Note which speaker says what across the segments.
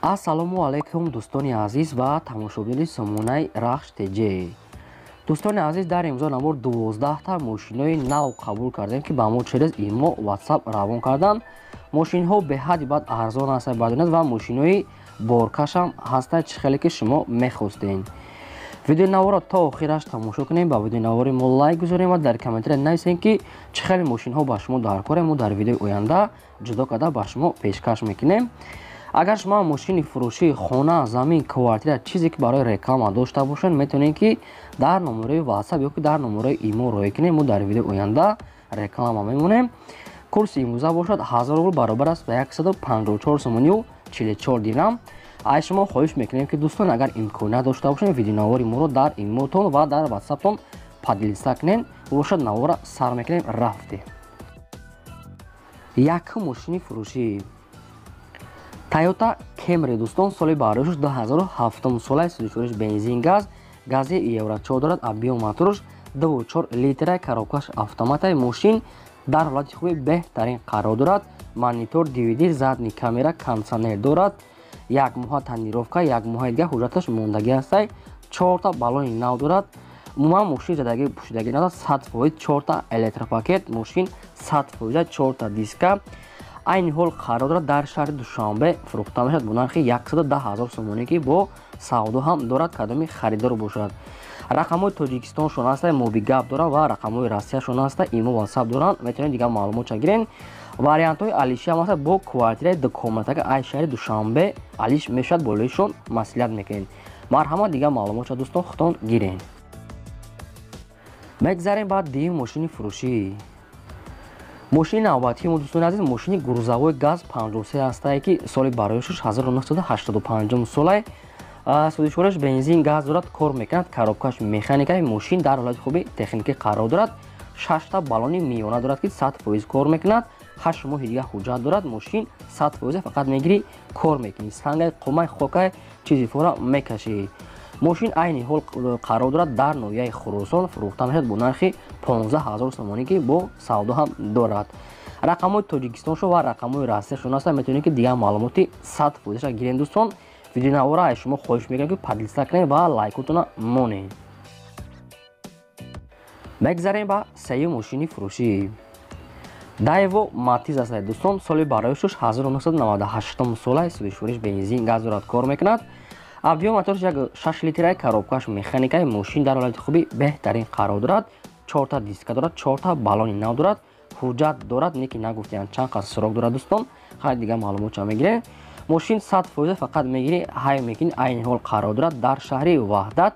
Speaker 1: Ассалому алайкум, дӯстони азиз ва тамошобинони сомонаи Рахш ТЖ. Дӯстони азиз, дар имзо навор 12та мошинои нав қабул кардем, ки ба мо через имо, WhatsApp равон карданд. Мошинҳо беҳадди бад арзон ҳастанд бардонед ва мошинои боркашам ҳастанд, чӣ хеле ки шумо мехостед. Видеои наворро то охираш тамошо кунем, ба видеои навори мо лайк гузорем ва дар комментария нависем, ки чӣ хеле мошинҳо ба шумо дар коре. Мо дар видеои оянда ҷудо карда ба шумо пешкаш мекунем. Агар шумо мошини фурӯшии хона, замин, квартира, чизе ки барои реклама дошта бошед, метавонед, ки дар номерои WhatsApp ё ки дар номерои имо роҳӣ кунед. Мо дар видеои оянда реклама мемонем. Курси имрӯза бошад 1000 рубл, баробар аст ба 154 сомонию 44 дирам. Аз шумо хоҳиш мекунем, ки, дӯстон, агар имконият дошта бошед, видеонавори моро дар имотон ва дар ватсаптон поделиться кунед. Бошад, навора сар мекунем, рафтем. Якум мошини фурӯшӣ Тойота Кемри, дӯстон, соли бардошт 2007 солаи, сӯзишвориш бензин газ, гази евро 4 дорад, объём моторш 2,4 литра, коробкаш автоматаи. Мошин дар ҳолати хуби беҳтарин қарор дорад. Монитор, DVD, задний камера, кондитсионер дорад. Як моҳа тонировка, як моҳаи дигар ҳуҷҷаташ мондагӣ ҳастай. Чорта баллони нав дорад. Умуман мошин задагӣ пӯшидагӣ надорад, 100%. Чорта электропакет, мошин 100%, чорта диска. Айни ҳол қарор дорад дар шаҳри Душанбе, фурӯхта мешавад бо нархи 110 ҳазор сомонӣ, ки бо савдо ҳам дорад, кадоми харидор бошад. Рақамҳои Тоҷикистоншон ҳаста, мобигап доранд ва рақамҳои Россияшон ҳаста, имо, ватсап доранд, метавонед дигар маълумотша гирен. Вариантҳои алиши ҳам ҳаста, бо квартираи дукомнатага ай шаҳри Душанбе алиш мешавад, болоишон маслиҳат мекунед. Марҳамат, дигар маълумотша, дӯстон, худтон гирен. Мегзарем ба дуюм мошини фурӯшӣ. Мошини навбатии мо, дӯстони азиз, мошини грузовой ГАЗ 53 ҳастае, ки соли бароишаш 1985 солае, сӯзишвориш бензин газ дорад, кор мекунад, коробкаш механикаи. Мошин дар ҳолати хуби техникӣ қарор дорад. Шашта баллони миёна дорад, ки 100% кор мекунад. 8 моҳи дигар ҳуҷҷат дорад. Мошин 100%, фақат мегирӣ, кор мекунӣ, сангай, қумай, хокай, чизи фора мекашӣ. Мошин айни ҳол қарор дорад дар ноҳияи Хуросон, фурӯхта мешавад бо нархи 15 ҳазор сомонӣ, ки бо савдо ҳам дорад. Рақамҳои Тоҷикистоншо ва рақамҳои Россияшон ҳаста, метавонед, ки дигар маълумоти 100%-ша гирен. Дӯстон, видеонавора аз шумо хоҳиш мекунем, ки поделиться кунед ва лайкотона монед. Мегзарем ба сеюм мошини фурӯшӣ. Даево Матиз аст, дӯстон, соли бароишуш 1998 сола, сӯзишвориш бензин газ дорад, кор мекунад, объём моторш 1,6 литраи, коробкаш механикаи. Мошин дар ҳолати хуби беҳтарин қарор дорад. Чорта диска дорад, чорта баллони нав дорад, ҳуҷҷат дорад, не ки нагуфтиянд чанд қад срок дорад. Дӯстон, хайр, дигар маълумотча мегирем. Мошин 100%, фақат мегирӣ, ҳай мекунӣ. Айни ҳол қарор дорад дар шаҳри Ваҳдат,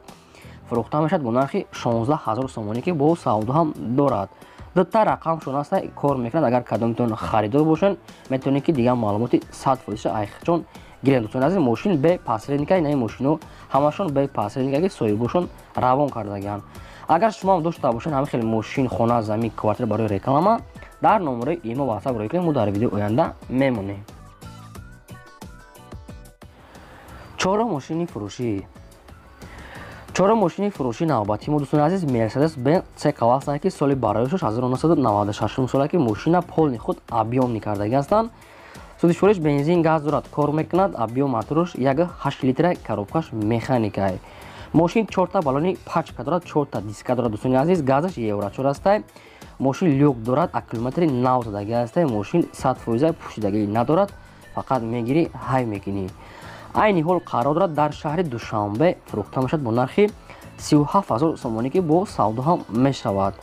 Speaker 1: фурӯхта мешавад бо нархи 16 ҳазор сомонӣ, ки бо савдо ҳам дорад. Дута рақамшон ҳаста, кор мекунад. Агар кадомитон харидор бошанд, метавонед, ки дигар маълумоти 100%-ша айхчон гирем. Дӯстони азиз, мошин бе посредника, инаи мошино ҳамашон бе посредника, ки соҳибошон равон кардагианд. Агар шумо ҳам дошта бошед ҳамин хел мошин, хона, замин, квартира барои реклама, дар номерои имо, ватсап роҳӣ кунед, мо дар видеои оянда мемонем. Чорум мошини фурӯшӣ. Чорум мошини фурӯшии навбатии мо, дӯстони азиз, Мерседес Бенз С класс, ки соли бароишаш 1996 сола, ки мошина полный худ объёмный кардагӣ ҳастанд. Сӯзишвориш бензин газ дорад, кор мекунад, объём моторш 1,8 литра, коробкаш механикай. Мошин чорта баллони пачка дорад, чорта диска дорад. Дӯстони азиз, газаш евро 4 ҳастай. Мошин люк дорад, аккумулятори нав задагӣ ҳастай. Мошин 100%, пӯшидагӣ надорад, фақат мегирӣ, ҳай мекунӣ. Айни ҳол қарор дорад дар шаҳри Душанбе, фурӯхта мешавад бо нархи 37 ҳазор сомонӣ, ки бо савдо ҳам мешавад.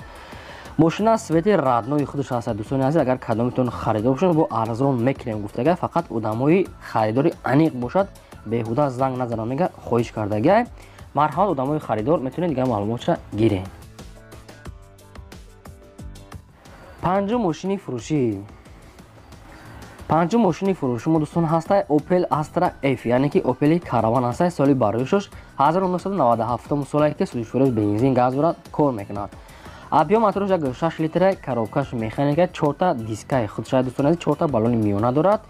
Speaker 1: Мошина цвети родной худаш ҳаст. Дӯстони азиз, агар кадомитон харидор бошед, бо арзон мекунем гуфтага, фақат одамои харидори аниқ бошад, беҳуда занг назанам, мега, хоҳиш кардагиай. Марҳамат, одамои харидор метавонед дигар маълумотша гиред. Панҷум мошини фурӯшӣ. Панҷум мошини фурӯши мо, дӯстон, ҳастай Opel Astra F, яъне ки Opel Караван ҳастай, соли бароишаш 1997 солае, ки сӯзишвориш бензин газ дорад, кор мекунад, объём мотораш 1,6 литра, коробкаш механика, чорта дискаи худша. Дӯстони азиз, чорта баллони миёна дорад.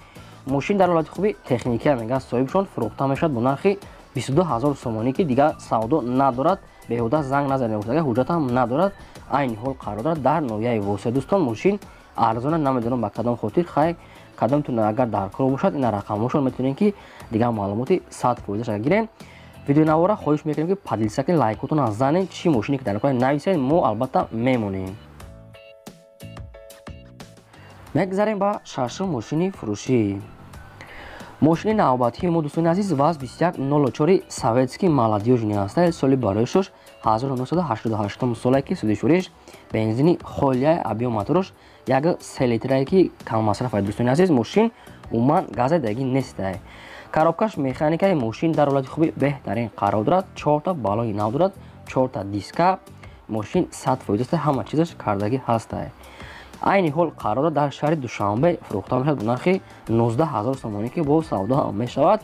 Speaker 1: Мошин дар ҳолати хуби техникия, мега соҳибшон, фурӯхта мешавад бо нархи 22 ҳазор сомонӣ, ки дигар савдо надорад, беҳуда занг назанед гуфтага, ҳуҷҷатам надорад. Айни ҳол қарор дорад дар ноҳияи Восе. Дӯстон, мошин арзона, намедонам ба кадом хотир, хай. Кадомтон агар дар кор бошад, ина рақамҳошон метавонед ки дигар маълумоти 100% гирен. Видеонавора хоҳиш мекунем ки поделиться кунед, лайкотон занед, чӣ мошине ки дар кор нависед, мо албатта мемонем. Мегзарем ба шашум мошини фурӯшӣ. Мошини навбатии мо, дӯстони азиз, ВАЗ 2104 советский молодёжный ҳаста. Соли бароишош 1988 соле ки судишуриш бензини холия, объём мотораш 1,3 литрае ки каммасраф аст. Дӯстони азиз, мошин умуман газадаги нестай. Коробкаш механикаи, мошин дар ҳолати хуби беҳтарин қарор дорад, чорта баллони нав дорад, чорта диска, мошин 100% аст, ҳама чизаш кардагӣ ҳастай. Айни ҳол қарор дорад дар шаҳри Душанбе, фурӯхта мешавад бо нархи 19 ҳазор сомонӣ ки бо савдо ҳам мешавад.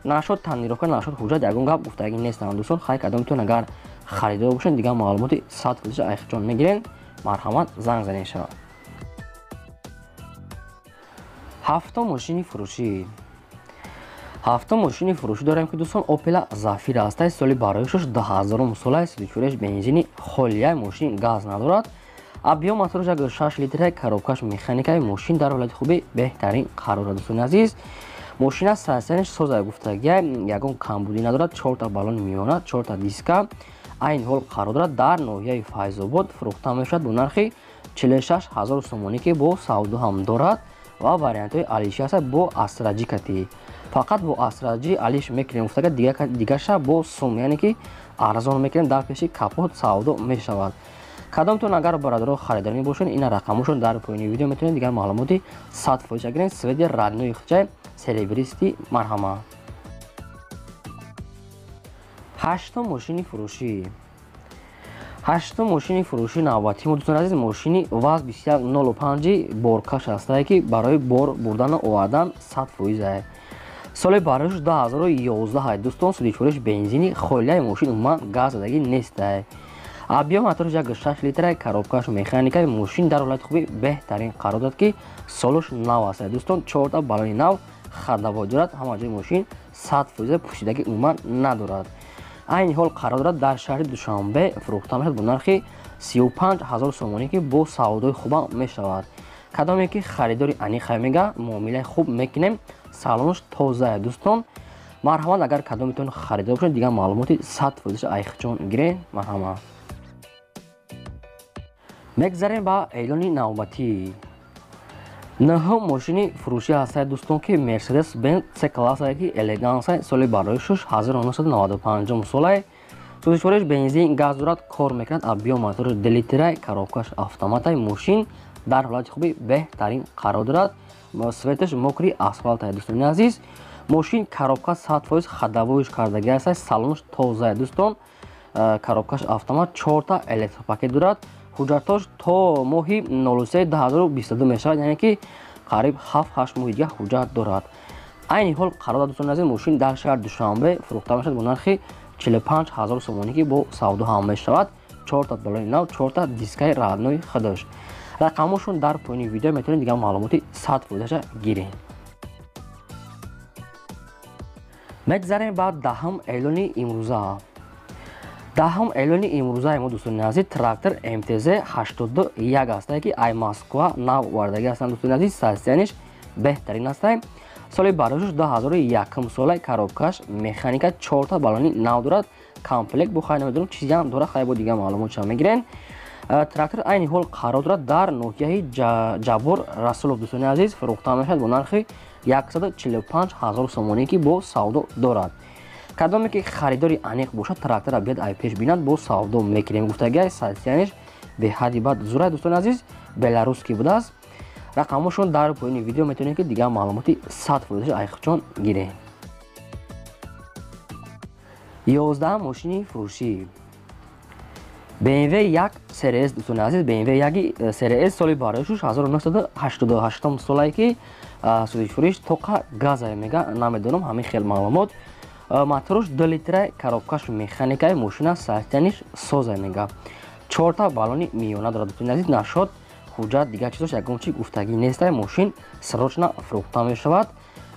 Speaker 1: Нашод тонировка, нашод ҳуҷҷат, ягон гап гуфтагӣ нестам, дӯстон. Хай, кадомтон агар харидор бошед, дигар маълумоти 100% айхҷон мегирен, марҳамат, занг занед шавад. Ҳафтум мошини фурӯшӣ. Ҳафтум мошини фурӯшӣ дорем ки, дӯстон, Опела Зафира ҳастай. Соли бароишош 2000 солай, сидучуреш бензини холия, мошин газ надорад. Объём мотораш 1,6 литра, коробкаш механикаи, мошин дар ҳолати хуби беҳтарин қарор дорад. Дӯстони азиз, мошина сарсанаш соза гуфтагия, ягон камбудӣ надорад, чорта баллони миёна, чорта диска. Айни ҳол қарор дорад дар ноҳияи Файзобод, фурӯхта мешавад бо нархи 46 ҳазор сомонӣ ки бо савдо ҳам дорад ва вариантҳои алиши ҳаст бо астраҷи кати. Фақат бо астраҷи алиш мекунем гуфтага, дигаша бо сум, яъне ки арзон мекунем, дар пеши капот савдо мешавад. Кадомтон агар бародаро харидорӣ бошед, ина рақамошон дар поёни видео, метавонед дигар маълумоти 100% гиред. Цвети родной хчай серебристый, марҳама. Ҳаштум мошини фурӯшӣ. Ҳаштум мошини фурӯшӣ навбатӣ мо, дӯстони азиз, мошини ВАЗ 2105 боркаш ҳастае ки барои бор бурдану овардан 100%. Соли бароиш 2011, дӯстон, судичуриш бензини холияи, мошин умуман газ задагӣ нестай. Объём мотораш 1,6 литра, коробкаш механикаи, мошин дар ҳолати хуби беҳтарин қарор дорад ки солош нав аст. Дӯстон, чорта баллони нав, ходовой дорад, ҳама ҷои мошин 100%, пӯшидагӣ умуман надорад. Айни ҳол қарор дорад дар шаҳри Душанбе, фурӯхта мешавад бо нархи 35 ҳазор сомонӣ ки бо савдои хубам мешавад. Кадоме ки харидори аниқа мега, муомилаи хуб мекунем, салонаш тоза, дӯстон. Марҳамат, агар кадометон харидор бошед, дигар маълумоти 100% айхҷон гирен, марҳамат. Мегзарем ба эълони навбатӣ. Нӯҳум мошини фурӯшӣ ҳастад, дӯстон, ки Мерседес Бенз С классае ки элегансай, соли бароишуш 1995 солай, сӯзишвориш бензин, газ дорад, кор мекунад, объём мотори 2 литрай, коробкаш автоматай, мошин дар ҳолати хуби беҳтарин қарор дорад, цветаш мокрый асфалтай. Дӯстони азиз, мошин коробка 100%, ходовойш кардагӣ ҳастай, салонаш тозае, дӯстон, коробкаш автомат, чорта электропакет дорад. Ҳуҷҷатҳош то моҳи 03 2022 мешавад, яъне ки қариб 7-8 моҳи дигар ҳуҷҷат дорад. Айни ҳол қарор дорад, дӯстони азиз, мошин дар шаҳри Душанбе, фурӯхта мешавад бо нархи 45 ҳазор сомонӣ ки бо савдо ҳам мешавад, чорта баллони нав, чорта дискаи родной худаш. Рақамҳошон дар поёни видео, метавонед дигар маълумоти 100%-ша гиред. Мегзарем ба даҳум эълони имрӯза. Даҳум эълони имрӯзаи мо, дӯстони азиз, трактор МТЗ 81 ҳастае ки ай Москва нав овардагӣ ҳастанд. Дӯстони азиз, состояниш беҳтарин ҳастае. Соли бароишаш 2001 солай, коробкаш механика, чорта баллони нав дорад, комплект бо хай намедонам чизиам дорад, хай бо дигар маълумотша мегирен. Трактор айни ҳол қарор дорад дар ноҳияи Ҷаббор Расулов, дӯстони азиз, фурӯхта мешавад бо нархи 145 ҳазор сомонӣ ки бо савдо дорад. Кадоме ки харидори аниқ бошад, трактора биёд ай пеш бинад, бо савдо мекунем гуфтагиай. Состояниш беҳадди бад зурай, дӯстони азиз, беларусский будааст. Рақамҳошон дар поёни видео, метавонед ки дигар маълумоти 100% айхчон гиред. 11 мошини фурӯшӣ. BMW 1 CRS, дӯстони азиз, BMW 1 CRS, соли бароишуш 1988 солае ки сӯзишфуриш тоқа газае мега, намедонам ҳамин хел маълумот. Мотораш 2 литра, коробкаш механикаи, мошина состояниш соза мега, чорта баллони миёна дорад. Дӯстони азиз, нашод ҳуҷҷат, дигар чизош ягон чи гуфтагӣ нестай. Мошин срочно фурӯхта мешавад,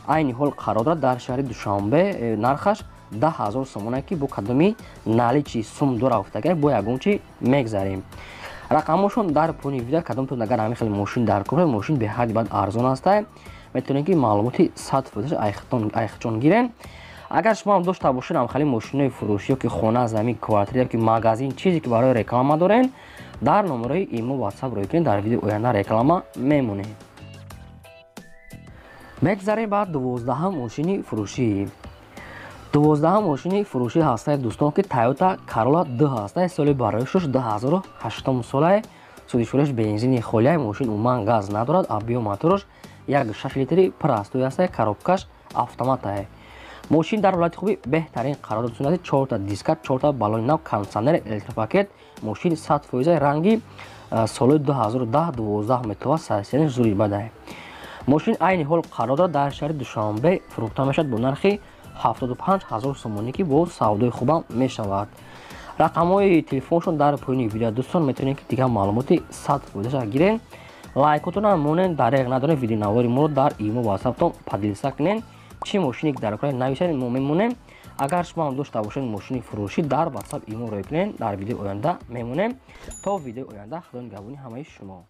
Speaker 1: айни ҳол қарор дорад дар шаҳри Душанбе, нархаш 10 000 сомона ки бо кадоми наличи сум дора гуфтагай, бо ягон чи мегзарем. Рақамҳошон дар поёни видео. Кадомтон агар ҳамин хел мошин дар кор, мошин беҳадди бад арзон ҳастай. Метавонед, ки маълумоти 100% айхчон гирен. Агар шумо ҳам дошта бошед ҳамхели мошинои фурӯшӣ, ё ки хона, замин, квартира, ё ки магазин, чизе ки барои реклама дорен, дар номерои имо, ватсап рӯй кунед, дар видеои оянда реклама мемонем. Мегзарем ба 12-ҳам мошини фурӯшӣ. 12-ҳам мошини фурӯшӣ ҳастае, дӯстон, ки Тойота Карола д ҳастае. Соли бароишуш 2008 солае. Сӯзишвориш бензини холияй. Мошин умуман газ надорад. Объём мотораш 1,6 литри простой ҳастае, коробкаш автоматае. Мошин дар ҳолати хуби беҳтарин қарор дод. Чорта диска, чорта балони нав, кондитсионер, электропакет. Мошин 100%. Ранги соли 2010 12 метова, сарсияни зури бадае. Мошин айни ҳол қарор дорад дар шаҳри Душанбе, фурӯхта мешавад бо нархи 75 ҳазор сомонӣ, ки бо савдои хубам мешавад. Рақамҳои телефоншон дар поёни видео, дӯстон, метавонед, ки дигар маълумоти 100%-ша гирен. Лайкотонам монен, дареғ надоред, видеонавори моро дар имо, ватсаптон поделиться кунен. Чӣ мошине ки дар кора, нависед, мо мемонем. Агар шумо ҳам дошта бошед мошини фурӯшӣ, дар ватсап, имо рӯй кунед, дар видеои оянда мемонем. То видеои оянда, худо нигаҳбони ҳамаи шумо.